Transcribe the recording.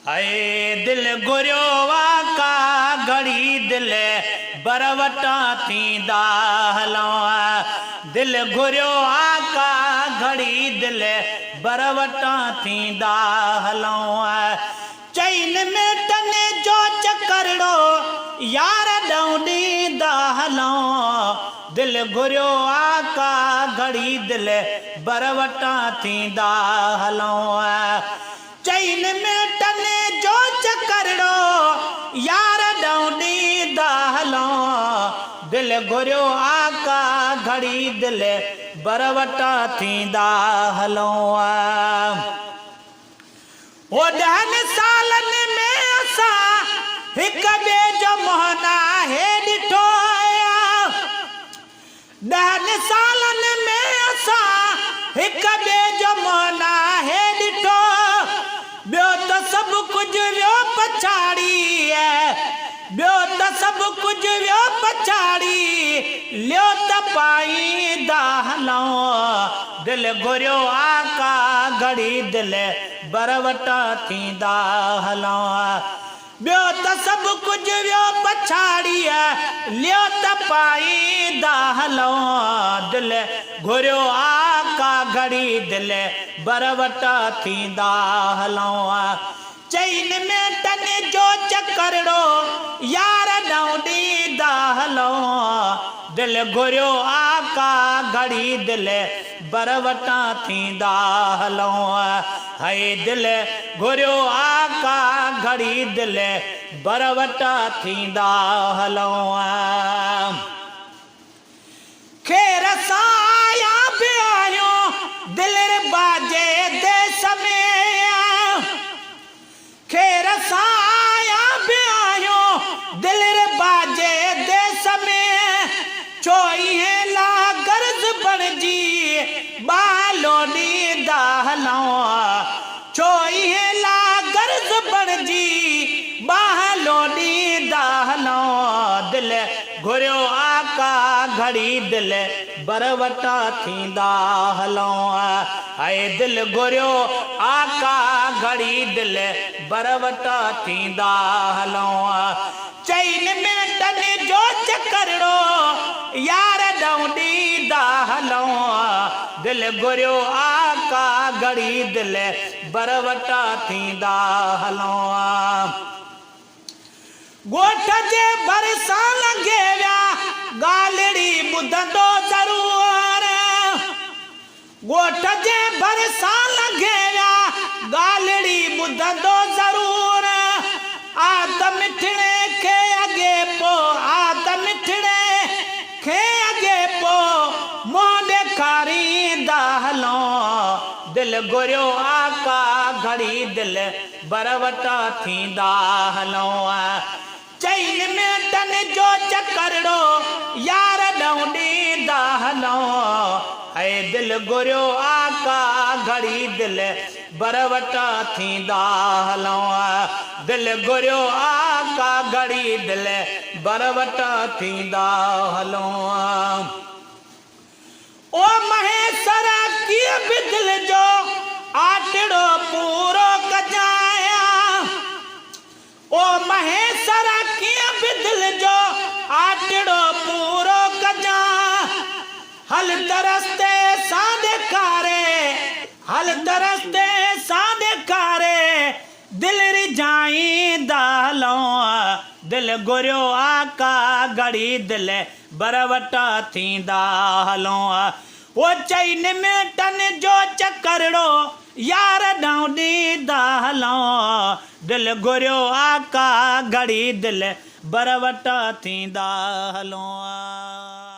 هي دل گهريو آ ڪا گهڙي دل بر وٽان ٿيندا هلون دل گهريو آ ڪا گهڙي دل بر وٽان ٿيندا هلون چئن منٽن جو چڪرڙو يار ڏئون ڏيندا هلون دل گهريو آ ڪا گهڙي دل بر وٽان ٿيندا هلون چئن منٽن جو چڪرڙو يار ڏئون ڏيندا هلون دل گهريو آ ڪا گهڙي دل بر وٽان ٿيندا هلون. هو ڏهن سالن ۾ اسان هڪ ٻئي جو منهن ناهي ڏٺو. ڏهن سالن ۾ اسان هڪ ٻئي جو منهن ناهي ڏٺو. ٻيو ته سڀ ڪجهه ويو پڇاڙي ٻيو ته سڀ ڪجهه ويو پڇاڙي ليو ته پائيندا هلون. دل گهريو آ ڪا گهڙي دل بر وٽان ٿيندا هلون. ٻيو ته سڀ ڪجهه ويو پڇاڙيء ليو ته پائيندا هلون. دل گهريو آ ڪا گهڙي دل بر وٽان ٿيندا هلون. چئن منٽن جو چڪرڙو يار ڏانهن ڏيندا هلون. دل گهريو آ ڪا گهڙي دل بر وٽان ٿيندا هلون. هئي دل گهريو آ ڪا گهڙي دل بر وٽان ٿيندا هلون. خير سان آيا به آهيون دلربا جي ديس ۾. خير سان آيا به آهيون دلربا جي ديس ۾. ڇو ايئن لاغرض بڻجي ٻاهلو ڏيندا هلون. ڇو ايئن لاغرض بڻجي ٻاهلو ڏيندا هلون. دل گهريو آ ڪا گهڙي دل بر وٽان ٿيندا هلون. اي دل گهريو آ ڪا گهڙي دل بر وٽان ٿيندا هلون. چئن منٽن جو چڪرڙو يار ڏئون ڏيندا هلون. دل گهريو آ ڪا گهڙي دل بر وٽان ٿيندا هلون. ڳوٺ جي ڀرسان لنگهي ويا، ڳالهڙي ٻڌندو ضرور. ڳوٺ جي ڀرسان لنگهي ويا، ڳالهڙي ٻڌندو ضرور. آ ته مٺڙي کي اڳي پو، آ ته مٺڙي کي اڳي پو، منهن ڏيکاريندا هلون. دل گهريو آ ڪا گهڙي دل بر وٽان ٿيندا هلون. چئن منٽن جو چڪرڙو يار ڏئون ڏيندا هلون. اي دل گهريو آ ڪا گهڙي دل بر وٽان ٿيندا هلون. دل گهريو آ ڪا گهڙي دل بر وٽان ٿيندا هلون. او مهيسر ڪيئن به دل جو آٽڙو پورو ڪجانء. او مهيسر ڪيئن به دل جو آٽڙو پورو ڪجانء. هل ته رستي سان ڏيکاري، هل ته رستي سان ڏيکاري، دل ريجهائيندا هلون. دل گهريو آ ڪا گهڙي دل بر وٽان ٿيندا هلون. او چئن منٽن جو چڪرڙو يار ڏانهن ڏيندا هلون. دل گهريو آ ڪا گهڙي دل بر وٽان ٿيندا هلون.